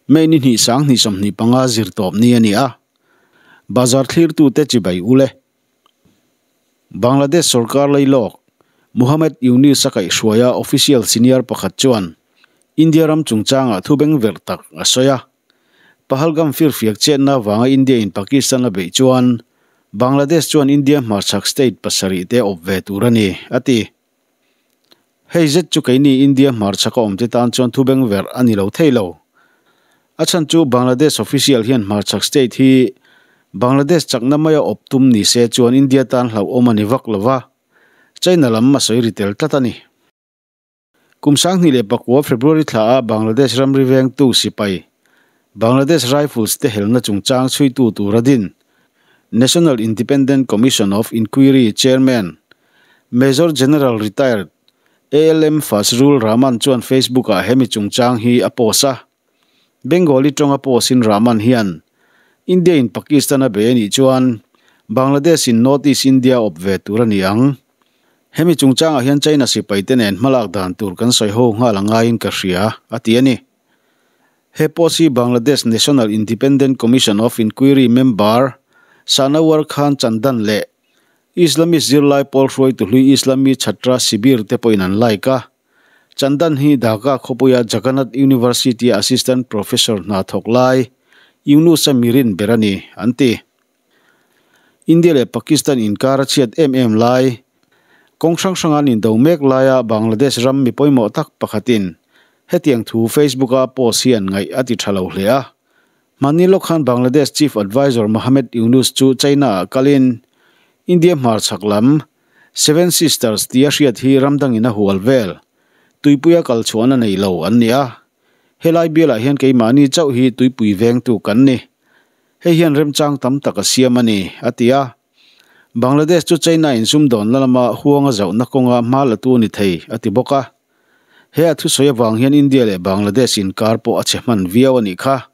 May ni hnih 2025 zirtawp ni a ni a, bazar thlirtute chibai ule. Bangladesh sorkar lailawk Muhammad Yunus a kaihhruaia official senior pakhat chuan India ram chungchangah thu bengverh tak a sawi a. Pahalgam firfiak chetna avanga India in Pakistan a beih chuan Bangladesh chuan India hmarchhak state pasarih te awp ve tur a ni, a ti. Hei zet chu keini India hmarchhaka awmte tan chuan thu bengverh a ni lo thei lo. A chhan chu Bangladesh official hian hmarchhak state hi Bangladesh chakna maia awp tum ni se chuan India tan hlauhawm a ni vak lo va, China lam a sawi ri tel tlat a ni. Kum 2009 February thla a Bangladesh ramri vengtu sipai Bangladesh Rifles te helna chungchang chhuitu tura din National Independent Commission of Inquiry Chairman Major General Retired ALM Fazlur Rahman chuan Facebook ah hemi chungchang hi a post a. Bengali tawnga post in Rahman hian India in Pakistan a bei anih chuan Bangladesh in North East India awp ve tur a ni ang. Hemi chungchangah hian China sipai te nen hmalak dan tur kan sawi ho nghal a ngaiin ka hria, a ti a ni. He post hi Bangladesh National Independent Commission of Inquiry member Sanawar Khan Chandan leh Islamist zirlai pawl hruaitu hlui Islami Chhatra Shibir te pawhin an like a. Chandan hi Dhaka khawpuia Jagannath University a assistant professor hna thawk lai Yunus-a mirin ber a ni, an ti. India leh Pakistan inkar a chhiat em em lai, kawng hrang hranga an indo mek laia Bangladesh ram mi pawimawh tak pakhatin hetiang thu Facebook-a post hian ngaih a ti tha lo hle a. Hmanni lawk khan Bangladesh Chief Advisor Mohammed Yunus chu China-ah kalin India hmarchhak lam Seven Sisters tia hriat hi ram dangin a hual vel. Tuipuia kal chhuahna nei lo an ni a. Helai bialah hian keimahni chauh hi tuipui vengtu kan ni. Hei hian remchang tam tak a siam a ni, a ti a. Bangladesh chu China in sumdawnna lama huanga zauhna kawnga hma la tu a ni thei, a ti bawk a. He a thusawi avang hian India leh Bangladesh inkar pawh a chhe hman viau a nih kha.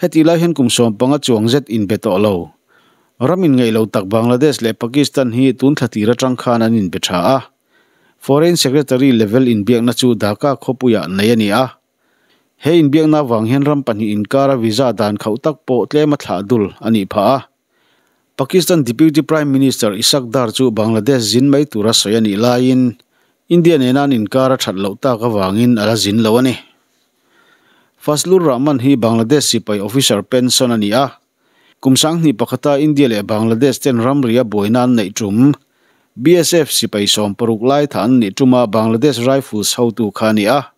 Hetih lai hian kum 15 chuang zet inbe tawh lo. Ram inngeih lo tak Bangladesh leh Pakistan hi tun thla tir atang khan an inbe tha a. Foreign Secretary level inbiakna chu Dhaka khawpuiah nei a ni a. He inbiakna avang hian ram pahnih inkara visa dan khauh tak pawh tlem a thlah dul a nih phah a. Pakistan Deputy Prime Minister Ishaq Dar chu Bangladesh zin mai tura sawi a nih laiin India nena an inkar a that loh tak avangin a la zin lo a ni. Fazlur Rahman hi Bangladesh sipai officer pension a ni a. Kum 2001a India leh Bangladesh ten ramri a buaina an neih tum BSF sipai 60 lai tha an nih tuma Bangladesh Rifles hotu kha a ni a.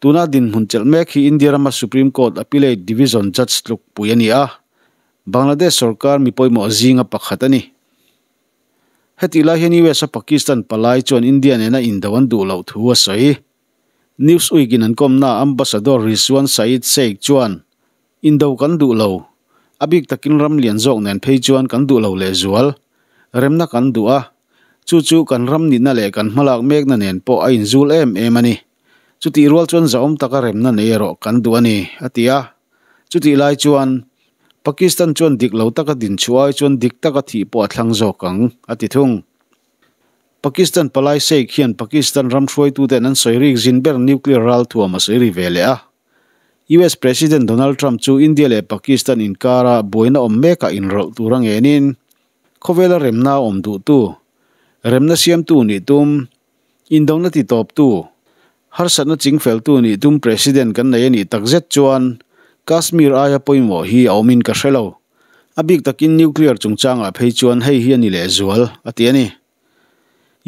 Tuna dinhmun chelh mek hi India rama Supreme Court Appellate Division judge tlukpui a ni a. Bangladesh sorkar mi pawimawh zinga pakhat a ni. Hetih lai hian US a Pakistan palai chuan India nena indo an duh loh thu a sawi. Newsweek in an kawmna Ambassador Rizwan Saeed Sheikh chuan, Indo kan duh lo. A bik takin ram lian zawk nen phei chuan kan duh lo lehzual. Remna kan duh a. Chu chu kan ram nihna leh kan hmalak mekna nen pawh a inzul em em a ni. Chutih rual chuan zahawm taka remna nei erawh kan duh a ni, a ti a. Chutih lai chuan Pakistan chuan dik lo taka din chhuah ai chuan dik taka thih pawh a thlang zawk ang, a ti thung. Pakistan palai Sheikh hian Pakistan ram hruaituten an sawi rik zin ber nuclear ralthuam a sawi ri ve leh a. US President Donald Trump chu India leh Pakistan inkara buaina awm mekah inrawlh tur a ngenin khawvela remna awm duhtu, remna siamtu nih tum, indona titawptu, Harsatna chingfeltu nih tum President kan nei a nih takzet chuan Kashmir aia pawimawh hi a awmin ka hre lo. A bik takin nuclear chungchangah phei chuan hei hi a ni lehzual, a ti a ni.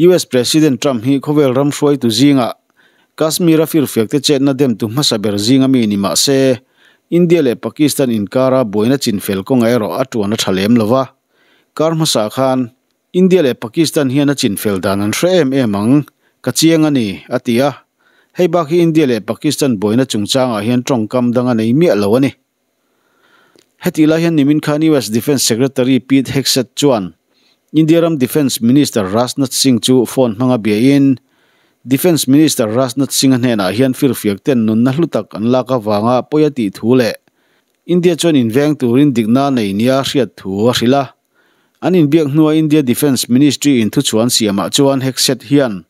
US President Trump hi khawvel ram hruaitu zingah Kashmir-a firfiakte chetna demtu hmasa ber zinga mi ni mah se, India leh Pakistan inkara buaina chinfel kawngah erawh a tuan a tha lem lo va. Kar hmasa khan India leh Pakistan hian a chinfel dan an hre em em ang, ka chiang a ni, a ti a. Hei bak hi India leh Pakistan buaina chungchangah hian tawngkam dang a nei miah lo a ni. Hetih lai hian nimin khan US Defence Secretary Pete Hegseth chuan India ram Defence Minister Rajnath Singh chu phone hmanga biain Defence Minister Rajnath Singh-a hnenah hian firfiak ten nunna hlu tak an lak avanga pawi a tih thu leh India chuan inveng turin dikna nei nia hriat thu a hrilh a. An inbiak hnua India Defence Ministry in thuchhuan siamah chuan Hegseth hian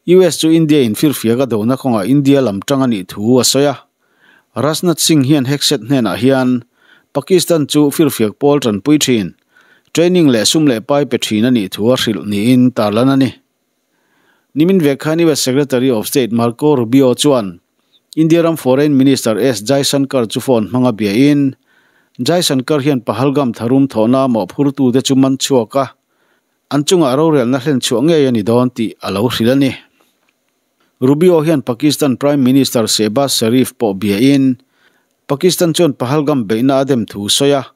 US chu India in firfiak a dona kawngah India lam tang a nih thu a sawi a. Rajnath Singh hian Hegseth hnenah hian Pakistan chu firfiak pawl tanpui thin, training leh sum leh pai pe thin a nih thu a hrilh niin tarlan a ni. Nimin vek khan US Secretary of State Marco Rubio chuan India ram Foreign Minister S Jaishankar chu phone hmanga biain, Jaishankar hian Pahalgam tharum thawhna mawhphurtute chu man chhuak a, an chungah rorelna hlen chhuah ngei a ni dawn tih a lo hrilh a ni. Rubio hian Pakistan Prime Minister Shehbaz Sharif pawh biain, Pakistan chuan Pahalgam beihna a dem thu sawi a,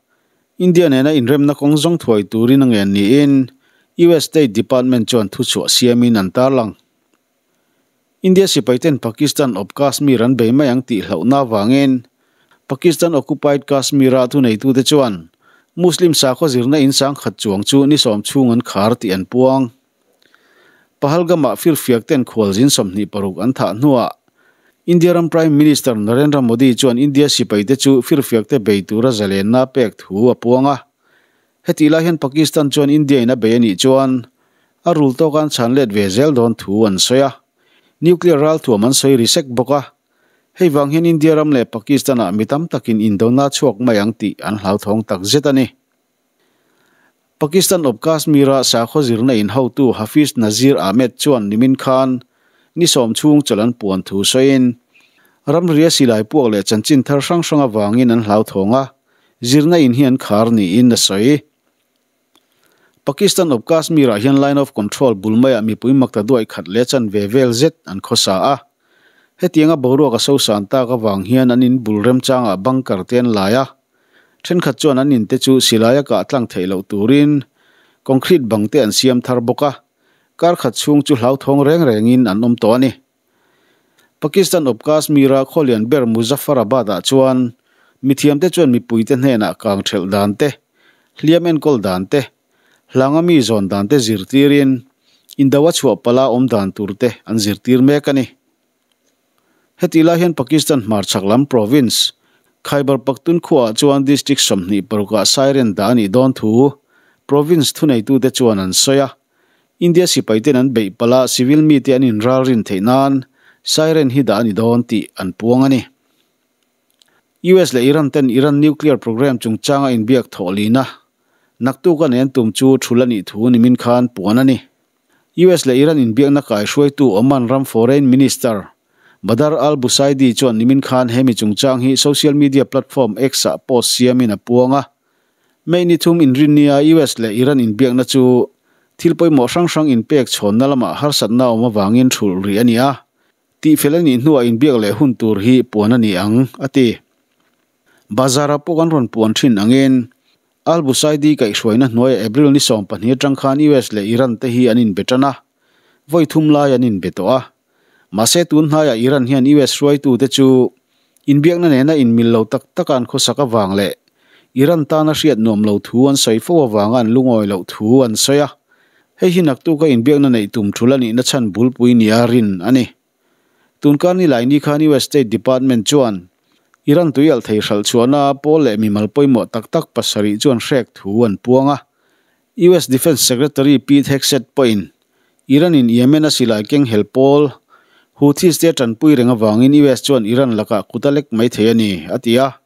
India nena inremna kawng zawng thuai turin a ngen niin US State Department chuan thuchhuah siamin an tarlang. India sipaiten Pakistan awp Kashmir an bei mai ang tih hlauhna avangin Pakistan occupied Kashmir-a thuneitute chuan Muslim sakhaw zirna in sangkhat chuang chu ni sawm chhung an khar tih an puang. Pahalgam-ah firfiak ten khualzin 26 an thah hnuah India ram Prime Minister Narendra Modi chuan India sipaite chu firfiak te bei tura zalenna pek thu a puang a. Hetih lai hian Pakistan chuan India in a bei a nih chuan a rul tawk an chhan let ve zel dawn thu an sawi a. Nuclear ralthuam an sawi ri sek bawk a. Hei vang hian India ram leh Pakistan ah mi tam takin indona chhuak mai ang tih an hlauthawng tak zet a ni. Pakistan awp Kashmir-a sakhaw zirna in hotu Hafiz Nazir Ahmed chuan nimin khan ni sawm chhung chawlh an puan thu sawiin, ramria silai puak leh chanchin thar hrang hrang avangin an hlauthawng a, zirna in hi an khar niin a sawi. Pakistan awp Kashmir-ah hian Line of Control bul maiah mipui makta duai khat leh chanve vel zet an khawsa a. Hetianga boruak a sosan tak avang hian an in bul remchangah bunker te an lai a. Thenkhat chuan an inte chu silaia kah tlang theih loh turin concrete bang te an siam thar bawk a, kar khat chhung chu hlauthawng reng rengin an awm tawh a ni. Pakistan awp Kashmir-a khawlian ber Muzaffarabad-ah chuan mithiamte chuan mipuite hnenah kang thelh dan te, hliam enkawl dan te, hlanga mi zawn dan te zirtirin indo a chhuah pala awm dan tur te an zirtir mek a ni. Hetih lai hian Pakistan hmarchhak lam province, Khyber Pakhtunkhwa-ah chuan district 26-ah siren dah a nih dawn thu province thuneitute chuan an sawi a. India sipaiten an beih palh a, civil mite an inralrin theih nan siren hi dah a ni dawn tih an puang a ni. US leh Iran ten Iran nuclear program chungchanga inbiak thawh lina naktuk a nen tum chu thul a nih thu nimin khan puan a ni. US leh Iran inbiakna kaihruaitu Oman ram Foreign Minister Badr al-Busaidi chuan nimin khan hemi chungchang hi social media platform X-ah post siamin a puang a. May ni thum inrinnia US leh Iran inbiakna chu thil pawimawh hrang hrang inpek chhawnna lamah harsatna awm avangin thulh rih a ni a, tihfel a nih hnuah inbiak leh hun tur hi puan a ni ang, a ti. Bazar-ah pawh kan rawn puan thin angin Al-Busaidi kaihhruaina hnuaiah April ni 12 atang khan US leh Iran te hi an inbe tan a, vawi thum lai an inbe tawh a. Mahse tun hnaiah Iran hian US hruaitute chu inbiakna nena inmil lo tak taka an khawsak avang leh Iran tana hriat nuam lo thu an sawi fo avanga an lungawi loh thu an sawi a. Hei hi naktuka inbiakna neih tum thul a nihna chhan bulpui nia rin a ni. Tunkar ni lai ni khan US State Department chuan Iran tui alh thei hralh chhuahna pawl leh mimal pawimawh tak tak pasarih chuan hrek thu an puang a. US Defence Secretary Pete Hegseth pawhin Iran in Yemen a silai keng hel pawl Houthis te a tanpui reng avangin US chuan Iran lakah kut a lek mai thei a ni, a ti a.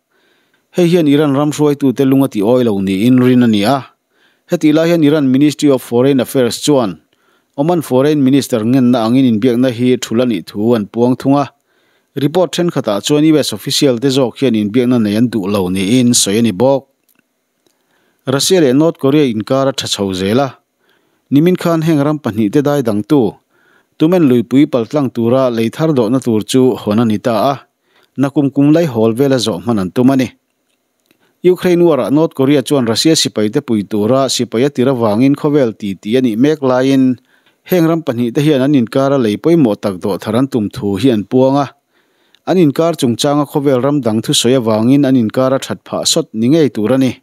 Hei hian Iran ram hruaitute lung a ti awi lo niin rin a ni a. Hetih lai hian Iran Ministry of Foreign Affairs chuan Oman Foreign Minister ngenna angin inbiakna hi thul a nih thu an puang thung a. Report thenkhatah chuan US official te zawk hian inbiakna nei an duh lo niin sawi a ni bawk. Russia leh North Korea inkar a tha chho zel a. Nimin khan heng ram pahnih te dai dangtu Tumen luipui paltlang tura lei thar dawhna tur chu hawn a ni ta a. Nakum kum lai hawl vela zawh hman an tum a ni. Ukraine war ah North Korea chuan Russia sipai te pui tura sipai a tir avangin khawvel ti ti a nih mek laiin heng ram pahnih te hian an inkar a lei pawimawh tak dawh thar an tum thu hi an puang a. An inkar chungchanga khawvel ram dang thusawi avangin an inkar a that phah sawt ni ngei tur a ni.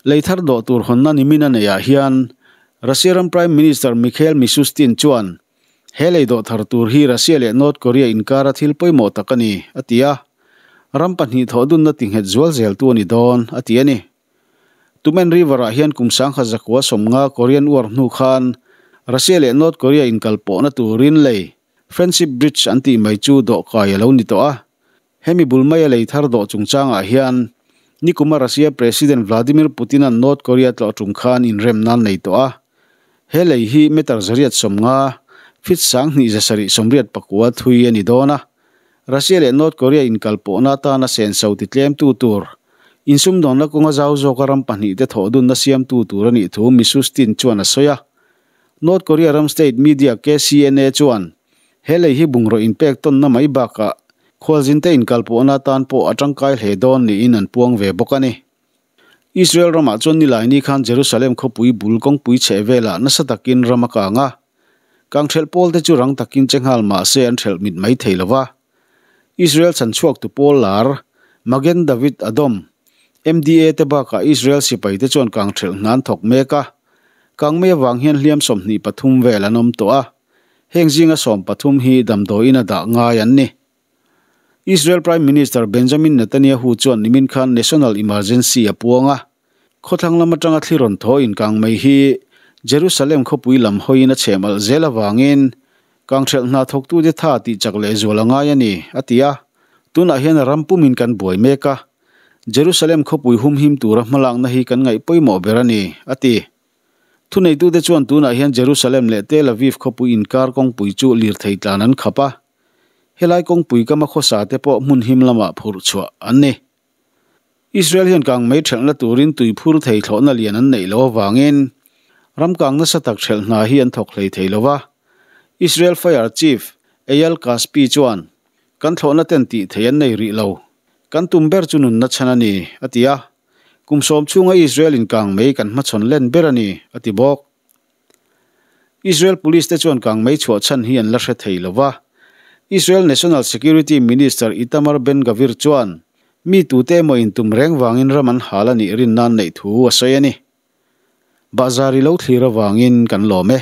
Lei thar dawh tur hawnna nimin a neih ah hian Russia ram Prime Minister Mikhail Mishustin chuan he lei dawh thar tur hi Russia leh North Korea inkar a thil pawimawh tak a ni, a ti a. Ram pahnih thawh dunna ti nghet zual zel tu a ni dawn, a ti a ni. Tumen River-ah hian kum sangkhat zakua sawmnga Korean War hnu khan Russia leh North Korea inkal pawhna turin lei Friendship Bridge an tih mai chu dawhkai a lo ni tawh a. Hemi bul maia lei thar dawh chungchangah hian nikuma Russia President Vladimir Putin-a'n North Korea tlawh tum khan inremna an nei tawh a. He lei hi meter 850, feet 2784 thui a ni dawn a. Russia leh North Korea inkalpawhna atana senso titlemtu tur, insumdawnna kawnga zau zawka ram pahnihte thawhdunna siamtu tur a nih thu Mishustin chuan a sawi a. North Korea ram state media KCNA chuan he lei hi bungraw inpek tawnna mai bakah khualzinte inkalpawhna atan pawh a tangkai hle dawn niin an puang ve bawk a ni. Israel ramah chuan Nilaini khan Jerusalem khawpui bul kawngpui chheh velah nasa takin ram a kang a. Kangthelh pawlte chu rang takin che nghal mah se an thelh mit mai thei lo va. Israel chhanchhuaktu pawl lar Magen David Adom, MDA, te bakah Israel sipaite chuan kangthelh hna an thawk mek a. Kangmei avang hian hliam 23 vel an awm tawh a. Heng zinga 13 hi damdawiin a dah ngai an ni. Israel Prime Minister Benjamin Netanyahu chuan nimin khan national emergency a puang a, khawthlang lam atanga thli rawn thaw inkang mai hi Jerusalem khawpui lam hawiin a chhem alh zel avangin kangthelh hna thawktute tha tih chak leh zual a ngai a ni, a ti a. Tunah hian ram pumin kan buai mek a, Jerusalem khawpui humhim tura hmalakna hi kan ngaih pawimawh ber a ni, a ti. Thuneitute chuan tunah hian Jerusalem leh Tel Aviv khawpui inkar kawngpui chu lirthei tlan an khap a. Helai kawngpui kama khawsa te pawh hmun him lamah phurh chhuah an ni. Israel hian kang mei thelhna turin tui phur thei thlawhna lian an neih loh avangin ram kang nasa tak thelh hna hi an thawk hlei thei lo va. Israel Fire Chief Eyal Caspi chuan, Kan thlawhna ten tih thei an nei rih lo. Kan tum ber chu nunna chhan a ni, a ti a. Kum sawm chhunga Israel in kang mei kan hmachhawn len ber a ni, a ti bawk. Israel Police te chuan kangmei chhuah chhan hi an la hre thei lo va. Israel National Security Minister Itamar Ben-Gvir chuan mi tute emaw intum reng vangin ram an hal a nih rin nan neih thu a sawi a ni. Bahzar i lo thlir avangin kan lawm e.